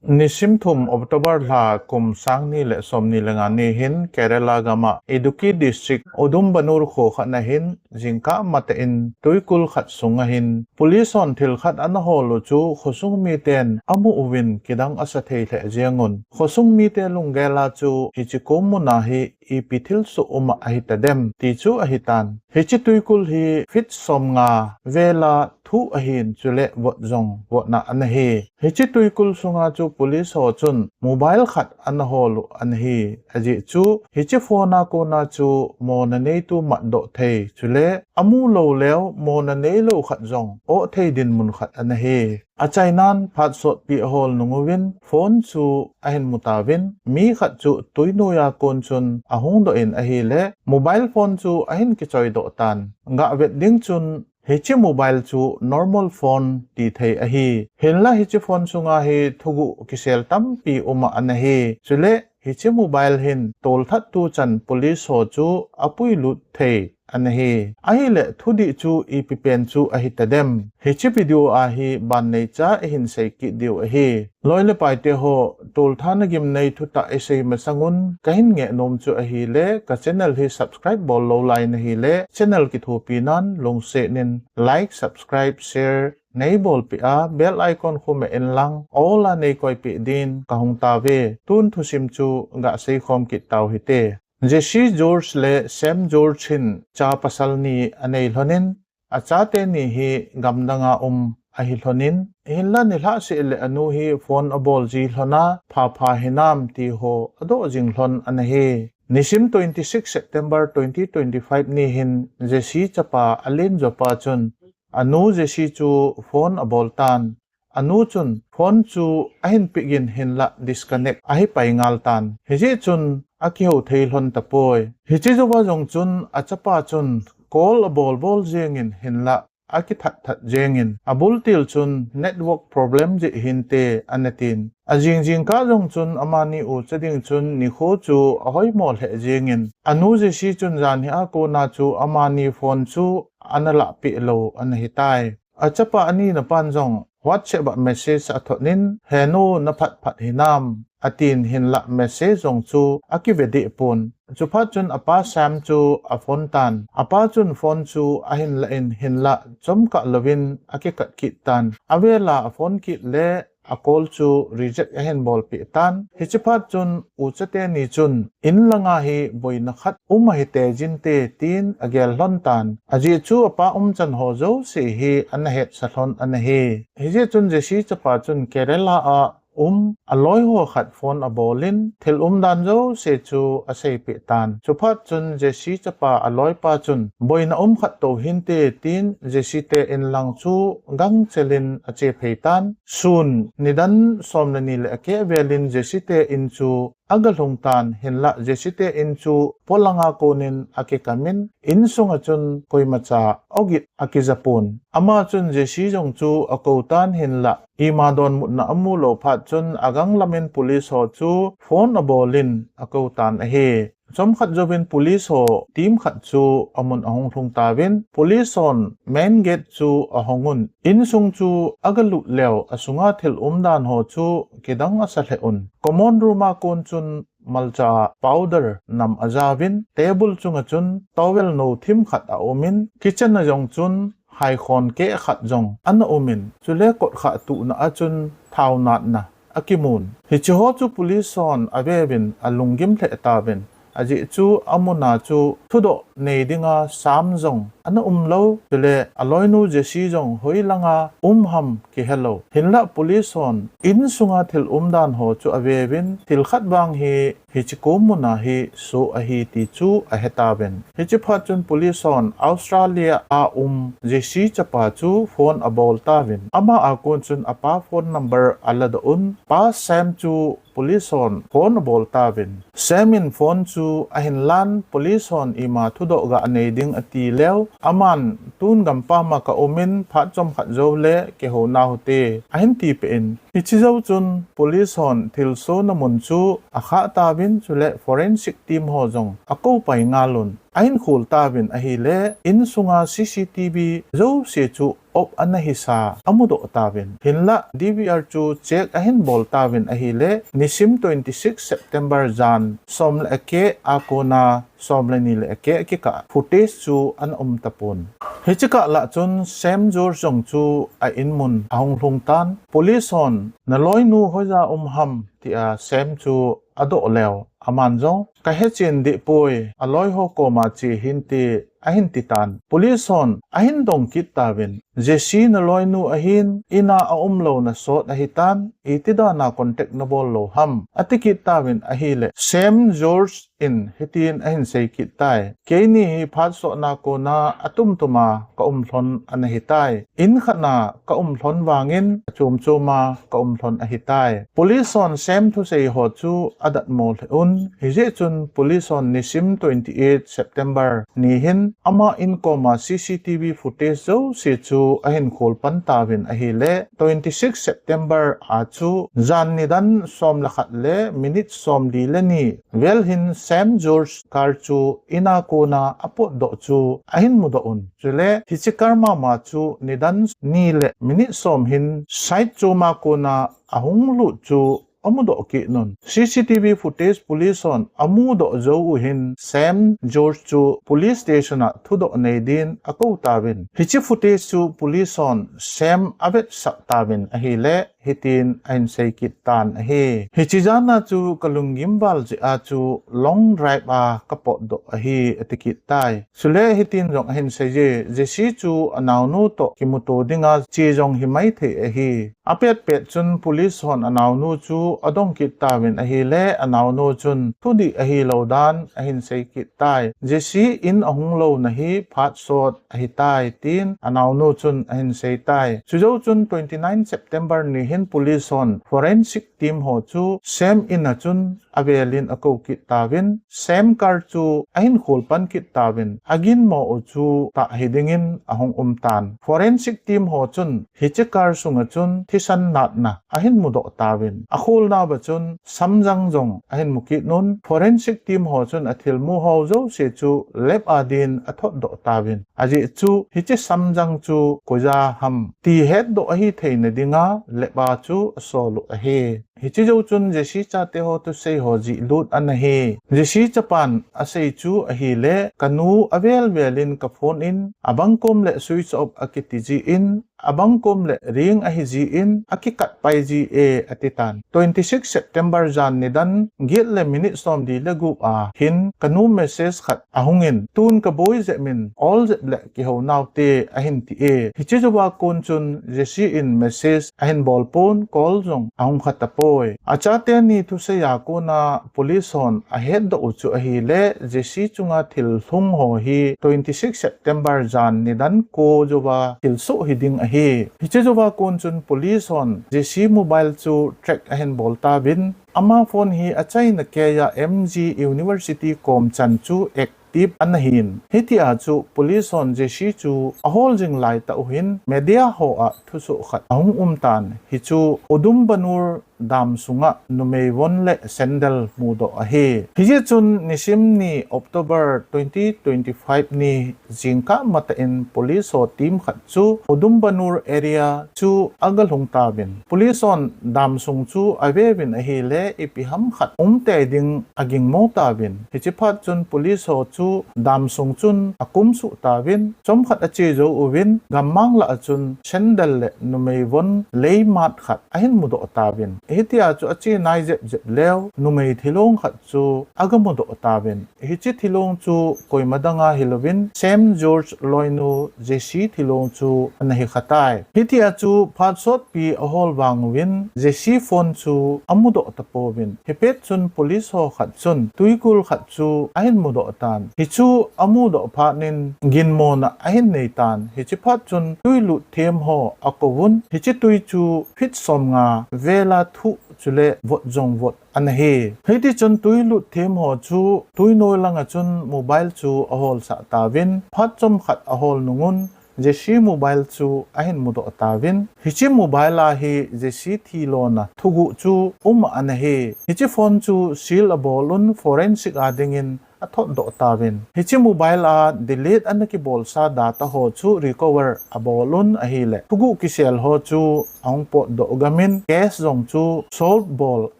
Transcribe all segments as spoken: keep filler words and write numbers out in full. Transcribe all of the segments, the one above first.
Nisim thum October lha kum sang ni le som ni le nga ni hin Kerala gam a Idukki District Udumbanur kho khat na hin jingkah matah in tuikul khat sung a hin police hon thil khat ana hol u chu khosung miten amu uvin kidang asa thei lheh jeng un. Khosung mite lunggel a chu hiche kom mun a hi ipi thil soh um a ahi tadem ti chu ahi tan. Hiche tuikul hi feet som nga vel a thuh ahin chule vot jong votna ana hi. Hiche tuikul sunga chu police ho chun mobile khat ana hol u ana hi. Ajeh chu hiche phone a kona chu mona neitu matdoh thei chule amu lou leu mona neilou khat jong oh thei dinmun khat ana hi. Achainan phat sotpi ahol nung uvin phone chu ahin mu tauvin mi khat chu tuinoi a kon chun ahung doh in ahile mobile phone chu ahin kichoi doh tan. Gah vet ding chun hiche mobile chu normal phone ti thei ahi. Hinla hiche phone sunga hi thuguh kisel tampi um a ana hi. Chule hiche mobile hin tolthat tu chan police ho chu apuilut thei ana hi. Ahile thudih chu ipi pen chu ahi tadem. Hiche video a hi ban neicha ihin sei kit diu ahi. Loi le paite ho, tolthat na gimnei thutah isei masang un kahin ngeh nom chu ahile ka channel hi subscribe bol lou lai nahile channel kithopi nan lungset in like, subscribe, share neibolpeh a bell icon khu meh in lang all a neikoipeh din kahung tauve. Tun thusim chu gasei khom kit tau hite. Jesse George le Sam George hin cha pasal ni anei lhonin, achate ni hi gamdang a um ahi lhonin, hinla nilhah seh le anu hi phone abol ji lhon a, phapha hinam ti ho adoh jing lhon ana hi. Nisim twenty six September twenty twenty five ni hin Jesse chapa Alen Jopa chun anu Jesse chu phone abol tan. Anu chun phone chu ahin pick in hinla disconnect ahi pai ngal tan. Hijeh chun akihou thei lhon tapoi. Hiche jouva jong chun achapa chun call abol bol jeng in hinla akithat that jeng in abul til chun network problem jeh hinte ana tin. Ajing jingkah jong chun amani ucha ding chun nikho chu ahoimo lheh jeng in anu Jesse chun janhi a kona chu amani phone chu ana lahpeh lou ana hitai. Achapa anina pan jong WhatsApp a message athot in, henu naphat phat hinam, atin hinla message jong chu akive deh pon. Chuphat chun apa Sam chu aphone tan. Apa chun phone chu ahin la in hinla chomkah louvin akikat kit tan. Avel a aphone kit le acall chu reject ahin bolpeh tan. Hiche phat chun ucha teni chun in langa hi boina khat um ahi tei jinte tin agel lhon tan. Ajeh chu apa umchan ho jouse hi ana hetsa lhon ana hi. Hijeh chun Jesse chapa chun Kerala a um aloi ho khat phone abol in thil umdan jouse chu aseipeh tan. Chuphat chun Jesse chapa aloipa chun boina um khat tou hinte tin Jesse te in lang chu gangchel in ache phei tan. Sun nidan som le ni le akeh vel in Jesse te in chu agalhung tan hinla Jesse te in chu polang a kon in akikam in insunga chun koimacha ogin akija pon. Ama chun Jesse jong chu akou tan hinla ima donbutna amu lou phat chun agang lam in police ho chu phone abol in akou tan ahi. Chomkhat jouvin police ho team khat chu amun ahung lhung tauvin police hon main gate chu ahong un insung chu agalut leu asunga thil umdan ho chu kidang asa lheh un common room a kon chun malcha powder nam ajauvin table chunga chun towel nou thim khat aum in kitchen a jong chun haikhon keh khat jong ana um in chule kotkhah tuhna a chun thao natna akimun. Hiche ho chu police hon aveuvin alunggim lheh tauvin ajeh chu amun a chu thudoh nei dinga sam jong ana um lou chule aloinu Jesse jong hoilanga um ham kihelou. Hinla police hon insunga thil umdan ho chu aveuvin thil khat vang hi hiche kom mun a hi soh ahi ti chu ahe tauvin. Hiche phat chun police hon Australia a um Jesse chapa chu phone abol tauvin ama a kon chun apa phone number aladoh un pa Sam chu police hon phone abol tauvin. Sam in phone chu ahin lan police hon ima thudoh ga nei ding ati leu aman tun gampam a ka um in phat chomkhat jou le kihou nau hite ahin tipeh in hiche jou chun police hon thilsohna mun chu akhah tauvin chule forensic team ho jong akou pai ngal un. ahin khol tauvin ahile, insunga C C T V jouse chu off ana hisa amudoh tauvin. Hinlah D V R chu check ahin bol tauvin ahile, nisim twenty six September jan som le akeh a kona som le ni le akeh kikah footage chu ana um tapon. Hiche kah lah chun Sam George jong chu a inmun ahung lhung tan. Police hon, "Naloinu hoiya um ham?" tia Sam chu adoh leu, aman jong, "Kahechen dehpoi, aloiho koma che hinte," ahin titan. Police hon ahin dong kit tauvin, "Jesse naloinu ahin, ina aumlou nasot ahitan, iti dana contact nabol lou ham?" ati kit tauvin ahile, Sam George in hitin ahin sei kit tai, "Keini hi phat sotna kona atumtuma ka um lhon ana hitai. In khatna ka um lhon vangin achom choma ka um lhon ahitai." Police hon Sam thusei ho chu adatmo lheh un. Hijeh chun police hon nisim twenty eight September ni hin ama in koma C C T V footage jouse chu ahin khol pan tauvin ahile, twenty six September a chu jan nidan som le khat le minute som li le ni vel hin Sam George car chu ina kona apotdoh chu ahin mudoh un. Chule hiche car mama chu nidan ni le minute som hin side choma kona ahung lut chu amudoh kit un. C C T V footage police hon amudoh jou u hin Sam George chu police station a thudoh nei din akou tauvin. Hiche footage chu police hon Sam avetsah tauvin ahile, hitin ahin sei kit tan ahi. "Hiche jana chu ka lunggim val jeh a chu long drive a ka potdoh ahi," ati kit tai. Chule hitin jong ahin sei e, "Jesse chu anaonu toh kimuto dinga che jong hi maithei ahi." Apet pet chun police hon anaonu chu adong kit tauvin ahile, anaonu chun thudih ahilou dan ahin sei kit tai. "Jesse in ahung louna hi phat sot ahitai," tin anaonu chun ahin sei tai. Chujou chun twenty nine September ni hin police hon forensic team ho chu Sam in a chun avelin akou kit tauvin, Sam car chu ahin khol pan kit tauvin, aginmo u chu tah hidingin ahung um tan. Forensic team ho chun hiche car sunga chun thisan natna ahin mudoh tauvin, akholnauva chun samjang jong ahin mu kit un. Forensic team ho chun athilmu ho jouse chu lab a din athotdoh tauvin, ajeh chu hiche samjang chu koiya ham ti hetdoh ahi theina dinga lab a chu asol u ahi. Hiche jou chun Jesse chate ho thusei ho jihlut ana hi. Jesse chapan asei chu ahile, "Kanu avel velin ka phone in, abang kom le switch off akiti jin, abang kom le ring ahi jin, akikat pai ji e," ati tan. Twenty six September jan nidan get le minute som li le gup a hin kanu message khat ahungin, "Tun ka boi jep in, ol jep le kihou naute," ahin ti e. Hiche jouva kon chun Jesse in message ahin bol pon, call jong ahung kha tapoi. Achate ni thusei a kona police hon ahetdoh u chu ahile, Jesse chunga thil lhung ho hi twenty six September jan nidan ko jouva thilsoh hiding ahi. Hiche jouva kon chun police hon Jesse mobile chu track ahin bol tauvin, ama phone hi achaina keiya M G University kom chan chu active ana hin. Hitia chu police hon Jesse chu ahol jing laitah u hin media ho a thusoh khat ahung um tan. Hichu Udumbannur dam sunga numei von le sandal mudoh ahi. Hijeh chun nisim ni October twenty twenty-five ni jingkah matah in police ho team khat chu Udumbannur area chu aga lhung tauvin, police hon dam sung chu aveuvin ahile, ipi ham khat umtei ding agingmo tauvin. Hiche phat chun police ho chu dam sung chun akumsuh tauvin, chomkhat ache jou uvin, gammang lah a chun sandal le numei von leimat khat ahin mudoh tauvin. Hitia chu ache nai jep jep leu, numei thilong khat chu aga mudoh tauvin. Hiche thilong chu koima danga hilouvin, Sam George loinu Jesse thilong chu ana hi kha tai. Hitia chu phat sotpi ahol vang uvin, Jesse phone chu amudoh tapouvin. Hipet chun police ho khat chun twikul khat chu ahin mudoh tan. Hichu amudoh phat in ginmona ahin nei tan. Hiche phat chun twilut them ho akouvun. Hiche twi chu feet somnga vela thuh chule vot jong vot ana hi. Hitichun twilut them ho chu twinoi langa chun mobile chu aholsah tauvin, phat chomkhat ahol nungun Jesse mobile chu ahin mudoh tauvin. Hiche mobile a hi Jesse thilona thuguh chu um ana hi. Hiche phone chu seal abol un, forensic a dingin athot doh tauvin. Hiche mobile a delete ana kibolsa data ho chu recover abol un ahile, thuguh kisel ho chu ahung potdoh gam in, case jong chu solve bol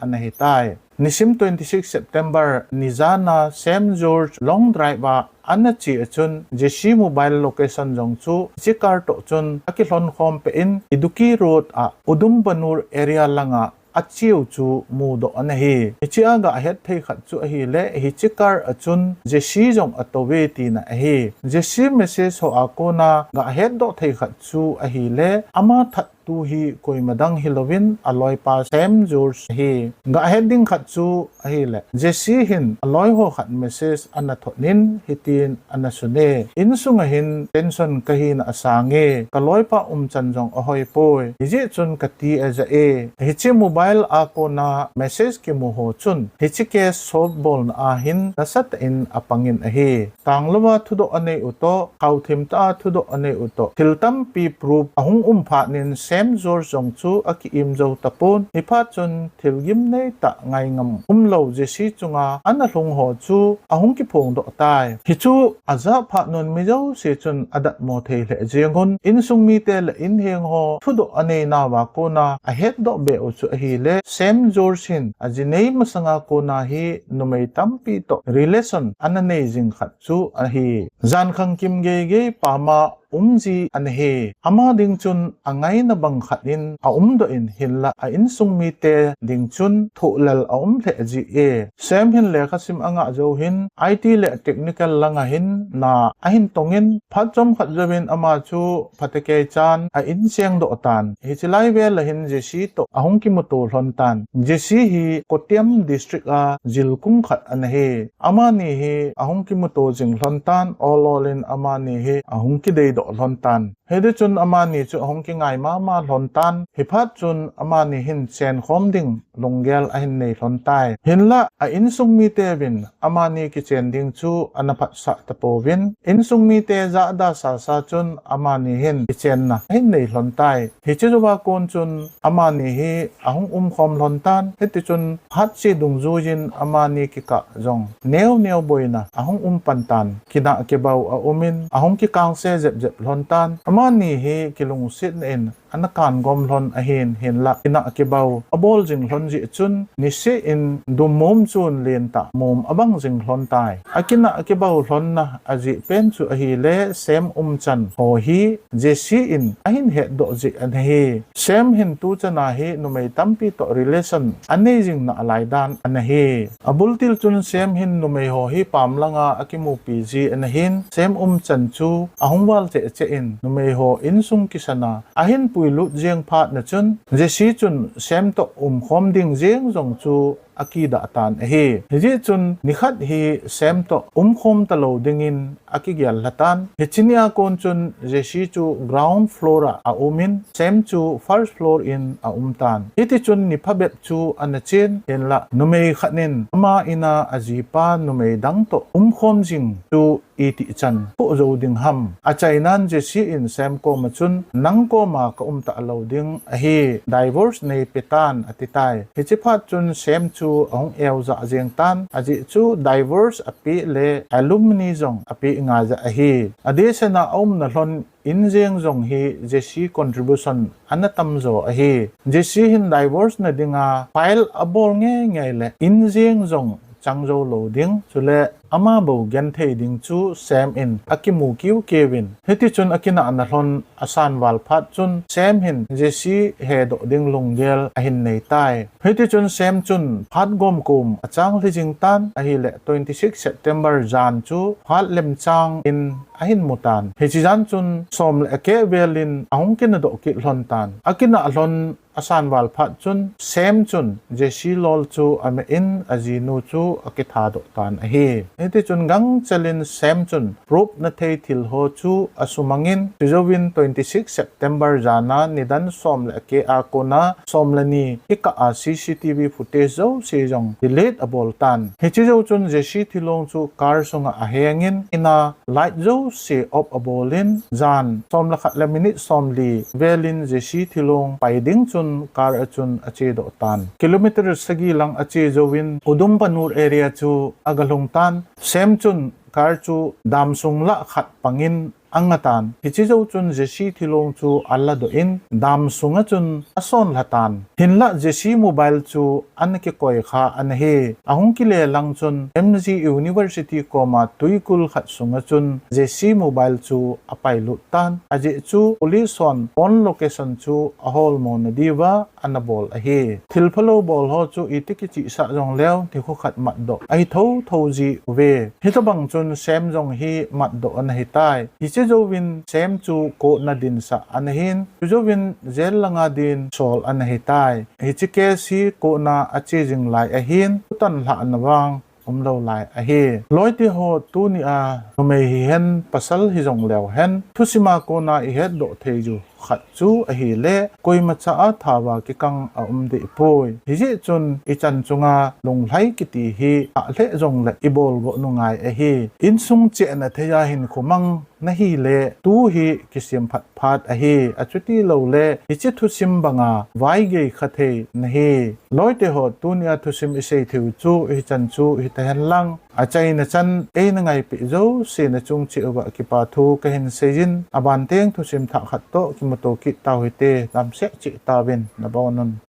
ana hitai. Nisim twenty six September nijan a Sam George long drive a ana che a chun Jesse mobile location jong chu hiche car toh chun akilhon khom peh in Idukki Road a Udumpannur area langa acheu chu mudoh ana hi. Hiche a gah het thei khat chu ahile, hiche car a chun Jesse jong atou ve tina ahi. Jesse message ho a kona gah hetdoh thei khat chu ahile, ama that tu hi koima dang hilouvin aloipa Sam George ahi. Gah het ding khat chu ahile, Jesse hin aloi ho khat message ana thot in hitin ana sun e, "Insung a hin tension kahina asang e, kaloipa umchan jong ahoipoi, hijeh chun kati aja e." Hiche mobile a kona message kimu ho chun hiche case solve bolna a hin nasatah in apangin ahi. Tanglouva thudoh anei u toh, khaothim tah a thudoh anei u toh, thil tampi proof ahung um phat in Sam George jong chu aki-im jou tapon. Hiphat chun thil gimnei tah, ngaingam umlou Jesse chunga ana lhung ho chu ahung kiphongdoh tai. Hichu ajah phat un mi jouse chun adatmo thei lheh jeng un, insung mite le inheng ho thudoh anei nauva kona ahetdoh be u chu ahile, Sam George hin ajinei masanga kona hi numei tampi toh relation ana nei jing khat chu ahi. Jankhang kim geigei pama umji ana hi. Ama ding chun angaina bang khat in aumdoh in, hinlah a insung mite ding chun thohlel aum lheh ji e. Sam hin lekhasim angah jou hin I T le technical langa hin na ahin tongin, phat chomkhat jouvin ama chu phatecha chan a in chengdoh tan. Hiche lai vel a hin Jesse toh ahung kimuto lhon tan. Jesse hi Kottayam District a jilkung khat ana hi. Amani hi ahung kimuto jing lhon tan, ol ol in amani hi ahung kideidoh lhon tan. Hitichun amani chu ahung kingai mama lhon tan, hiphat chun amani hin chenkhom ding lunggel ahin nei lhon tai. Hinlah a insung miteuvin amani kichen ding chu ana phatsah tapouvin, insung mite jahda sasa chun amani hin kichenna ahin nei lhon tai. Hiche jouva kon chun amani hi ahung umkhom lhon tan, hitichun hatche dungjuiyin amani kikah jong neo neo boina ahung um pan tan, kinah kibau aumin, ahung kikangse jep jep lhon tan. Amani hi kilungsetna in ana kangom lhon ahin, hinlah kinah kibau abol jing lhon jeh chun, niseh in dummom chun lentah mom abang jing lhon tai. Akinah kibau lhonna ajeh pen chu ahile, Sam umchan ho hi Jesse in ahin hetdoh jeh ana hi. Sam hin tuchan a hi numei tampi toh relation anei jing nalai dan ana hi. Abultil chun Sam hin numei ho hi pam langa akimupi ji ana hin, Sam umchan chu ahung val cheh cheh in numei ho insung kisana ahin puilut jeng phat na chun, Jesse chun Sam toh umkhom ding jeng jong chu akidah tan ahi. Hijeh chun nikhat hi Sam toh umkhom talou dingin akigel lha tan. Hiche nia kon chun Jesse chu ground floor a aumin, Sam chu first floor in aum tan. Hitichun ni phabep chu ana chen, hinlah numei khat in ama in a ajipa numei dang toh umkhom jing chu itih chan phoh jou ding ham. Achainan Jesse in Sam koma chun, "Nang koma ka um talou ding ahi, divorce neipe tan," ati tai. Hiche phat chun Sam chu ahung eojah jeng tan, ajeh chu divorce apeh le alimony jong apeh ngai jeh ahi. Adehset a aumna lhon in jeng jong hi Jesse contribution ana tamjo ahi. Jesse hin divorce na dinga file abol ngei ngei le in jeng jong chang jou lou ding, chule ama bou genthei ding chu Sam in akimu kiu kiuvin. Hitichun akinahna lhon asan val phat chun Sam hin Jesse hedoh ding lunggel ahin nei tai. Hitichun Sam chun phat gomkom achang lhi jing tan ahile, twenty six September jan chu phat lemchang in ahin mu tan. Hiche jan chun som le akeh vel in ahung kinadoh kit lhon tan. Akinah lhon asan val phat chun Sam chun Jesse lol chu amen ajinu chu akithadoh tan ahi. Hitichun gangchel in Sam chun proof na thei thil ho chu asumangin, chujouvin twenty six September jana nidan som le akeh a kona som le ni kikah a C C T V footage jouse jong delete abol tan. Hiche jou chun Jesse thilong chu car sunga ahengin, ina light jouse off abolin, jan som le khat le minute som li velin Jesse thilong pai ding chun car a chun achedoh tan. Kilometer sagi lang ache jouvin Udumpannur area chu agalhung tan. Sam chun car chu dam sung lah khat pangin a nga tan. Hiche jou chun Jesse thilong chu a ladoh in dam sunga chun a sonlha tan. Hinlah Jesse mobile chu ana kikoi kha ana hi. Ahung kile lang chun M G University koma tuikul khat sunga chun Jesse mobile chu a pailut tan. Ajeh chu police hon phone location chu a holmo na diuva ana bol ahi. Thil phalou bol ho chu iti kichihsah jongleu nikho khat matdoh ahi thotho ji uve. Hitobang chun Sam jong hi matdoh ana hitai. Hiche jouvin Sam chu court na dinsah ana hin, chujouvin jail langa din sol ana hitai. Hiche case hi court na a che jing lai ahin, thutan lhahna vang umlou lai ahi. Loite ho, tunia numei hihen pasal hijongleu hen, thusim a kona i hetdoh thei u khat chu ahile, koimacha a thao a kikang a um dehpoi. Hijeh chun ichan chunga lunglhai kiti hi ahleh jongle i bolgoh u ngai ahi. Insung chehna thei a hinkho mang na hile, tu hi kisem phat phat ahi. Achuti loule hiche thusim banga vaigei kha thei nahi. Loite ho, tunia thusim i sei thei u chu hichan chu hitahen lang, achaina chan eina ngaipeh jouse na chung cheh uva kipa thu kahin seijin, aban teng thusim thah khat toh kimuto kit tau hite, damsel cheh tauvin, nabonun.